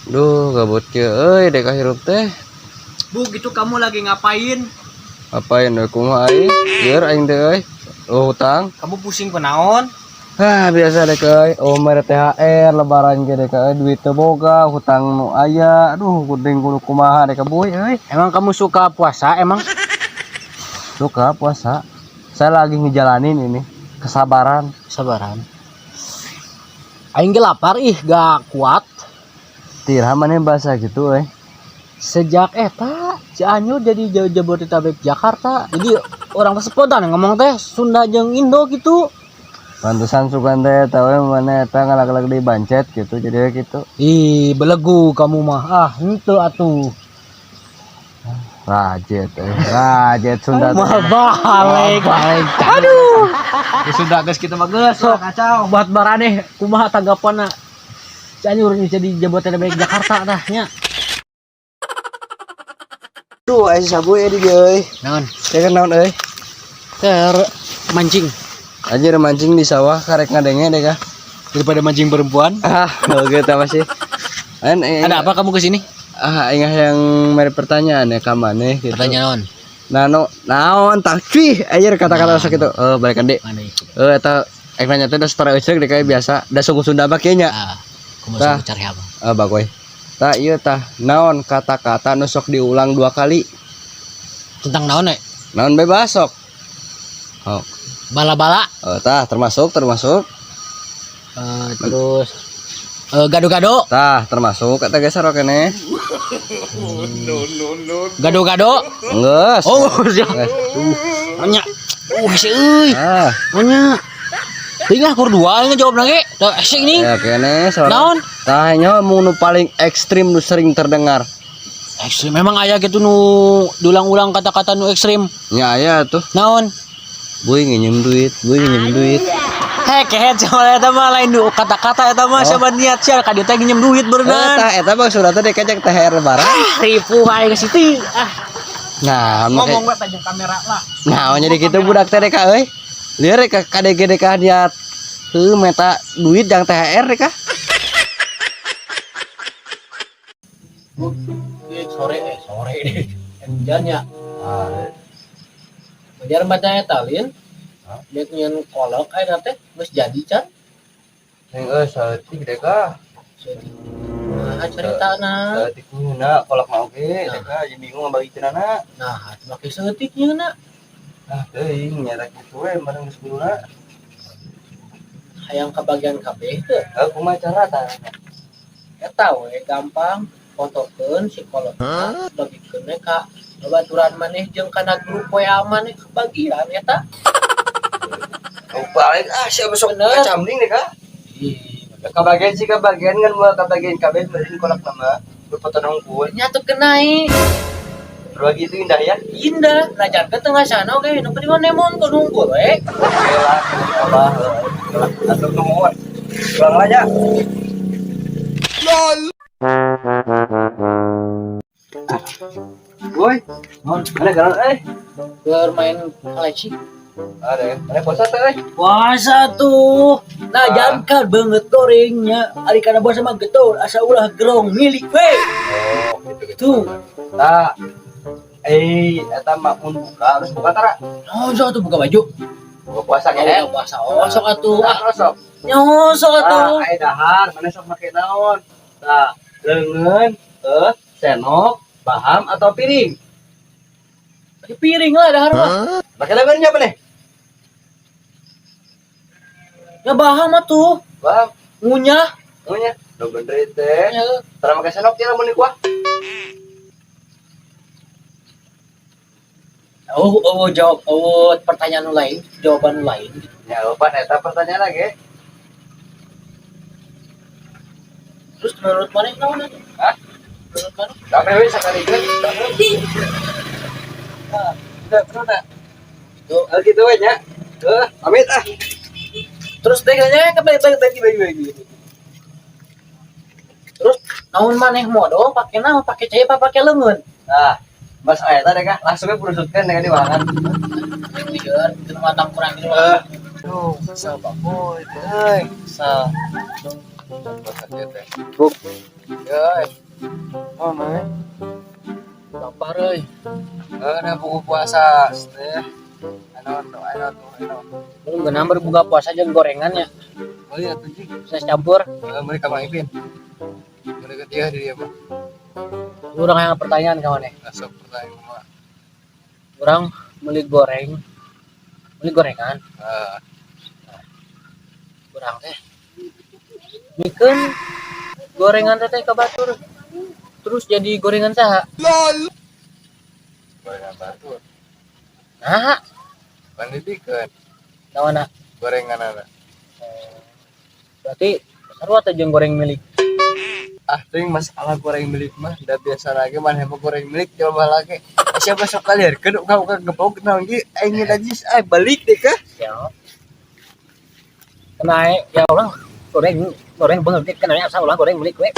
Duh, gabut kieu euy dek hirup teh. Bu, gitu kamu lagi ngapain? Apain we kumaha aing? Lieur aing teh euy. Oh, hutang. Kamu pusing kunaon? Ah, biasa dek euy. Oh, mere THR lebaran ge dek euy, duit teu boga, hutang nu aya. Aduh, kuring kudu kumaha dek boy euy. Emang kamu suka puasa emang? Suka puasa. Saya lagi ngejalanin ini kesabaran. Sabaran. Aing ge lapar ih, gak kuat. Tirah maneh bahasa gitu euy. Sejak eta Cianjur jadi jauh Jabodetabek Jakarta. Jadi orang teh spontan ngomong teh Sunda jeung Indo gitu. Pantesan sugan teh eta we maneh eta ngalag-lag di bancet gitu jadi gitu. Ih, belegu kamu mah. Ah, henteu atuh. Rajet euy. Rajet Sunda teh. Mah balik. Balik. Aduh. Ya sudah geus kitu mah geus Sok. kacau. Buat maraneh kumaha tanggapanna? Cianjur ini jadi Jabodetabek Jakarta dah nya. Duh, aya sabu ya di dieu euy. Naon? Teh naon euy? Ter mancing Anjir mancing di sawah karek ngadenge deh kah? Daripada mancing perempuan. Ah, oke tah sih. An, Ada apa kamu kesini? Ah, aing yang mere pertanyaan ya ka maneh gitu. Pertanyaan. Nah, no, naon tah cuy, anjir kata-kata sok gitu. Eh, balikan deui. Mana itu? Eh, eta aing nanya teh da setara euceuk deh kayak biasa. Da suku Sunda mah kieu nya. Ah, kamu Tah. suruh cari apa? Eh, bagoy. Tah ieu tah naon kata-kata nu sok diulang dua kali. Tentang naon eh? Naon bebas sok. Oh, Bala-bala. eh, tah termasuk termasuk. Terus gado-gado, Tah termasuk kata geser keneh. Gado-gado. Geus. Oh, siap. Geus. Nanya. Hese euy. Ah, Nanya. Tinggal kur dua yang ngejawab lagi. Tuh, hese ini. ya keneh soalnya. Naon? Tah nya nu paling ekstrim nu sering terdengar. Ekstrim memang aya gitu nu diulang-ulang kata-kata nu ekstrim. Nya aya tuh. Naon? Boy nginjem duit, boy nginjem duit. Heh, kehet sama eta mah lain nu kata-kata eta mah siapa niat sia ka dieu teh nginjem duit Eh, berenang. tah eta bang suratnya dek cek THR lebaran. Ripuh aing ke situ. Ah, Nah, ngomong make we tajam kamera lah. nah jadi kitu budak teh dek euy. Lieur rek ka KDG dek niat heuh meta duit jang THR dek. Sore sore deh. Hujan ya. Biar baca eta lin. Dia nyen kolok aya teh geus jadi can. Neng euy saeutik dek ah. Nah, ceritana. Saeutik na kolak mah oge dek ah jadi bingung ngabagikeunana. Nah, make saeutik nyeuna. Ah, teuing nya rek kitu we bareng geus guruna. Hayang kabagian kabeh teu. Eh, kumaha cara tah? Eta we gampang fotokeun si kolok bagikeun we ka babaturan maneh jeung kana grup WA maneh kebagian eta. Oh, balik ah siapa sok Bener. Kacamling dek ah. Ih, Kabagian sih kabagian kan mau kabagian kabeh meureun kolak nama berfoto hungkul. Nyatu kenai. Berbagi itu indah ya. Indah, nah jangan ke tengah sana oke, nu penting mah nemon ke nunggu we. Oke lah, abah, atur nuhun. Pulang aja. Boy, mana garan eh? Bermain kaleci. Ada, ada puasa teh eh. Puasa tuh. Nah, Ah. jangan banget gorengnya. Ari kana puasa mah getol, asa ulah gerong milik we. Oh, gitu gitu. Tuh. Tah. Eh, eta mah mun buka harus buka tara. Oh, sok atuh buka baju. Buka puasa Oh, kene. buka puasa. Oh, sok atuh. Ah, Ah, sok. nyo sok atuh. Tah, aya dahar, mana sok make naon? Tah, leungeun, senok, baham atau piring? Pakai piring lah dahar mah. Pakai leungeunnya apa nih? Ya baham atuh. Baham, Ngunyah. ngunyah. Nu bener teh. Ya. Tara make senok ya lamun di kuah. Oh, oh, jawab, oh, pertanyaan nu lain, jawaban nu lain gitu. Ya, lupa eta pertanyaan lagi. Terus menurut mana naon atuh? Hah? Menurut mana? Sampai we sakali geus. Ah, udah, bener tak? Tuh. Oh, gitu we nya. Heuh, pamit ah. Terus deh kayaknya balik balik balik balik balik. Terus naon maneh modal pakai naon pakai cai apa pakai leungeun? Nah, Mas aya teh kah langsung we purusutkeun dengan di warangan. Iya, itu matang kurang gitu. Eh. Duh, sa baboy teh. Sa. Buk. Euy. Oh, mana? Lapar euy. Eh, nah buku puasa teh. Anu, anu, anu, anu. Lu geunah berbuka puasa jeung gorengan ya. Beli atuh, Ji. Bisa campur. Eh, mereka Bang Ipin. Mereka dia di dia mah. Urang yang pertanyaan ka maneh. Masuk pertanyaan mah. Urang beli goreng. Beli gorengan. Eh, Urang teh mikeun gorengan teh ka batur. Terus jadi gorengan saha? Gorengan batur. Nah, Pan dibikeun naonna? Gorengan ada. Berarti sarua teh jeung goreng milik. Ah, teuing masalah goreng milik mah da biasa lagi mana mah goreng milik coba lagi. Siapa sok kalian uka uka gebok naon ge aing najis ay balik deh kah? Ya. Kena ya orang goreng goreng banget kena asal ulah goreng milik we.